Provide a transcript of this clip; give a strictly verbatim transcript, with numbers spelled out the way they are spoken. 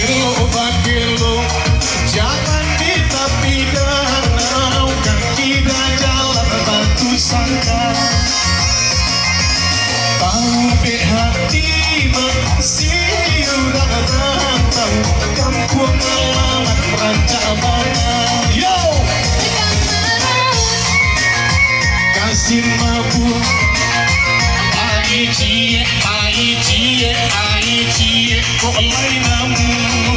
Elok bakelo, jalan di tapi danau, kaki dah jalan batu sangka. Taubek hati masih urang rantau, kampuang halaman rancak bana. Yo! Kasih mabuk. Ai ciek, ai ciek, ai ciek, kok lai namu.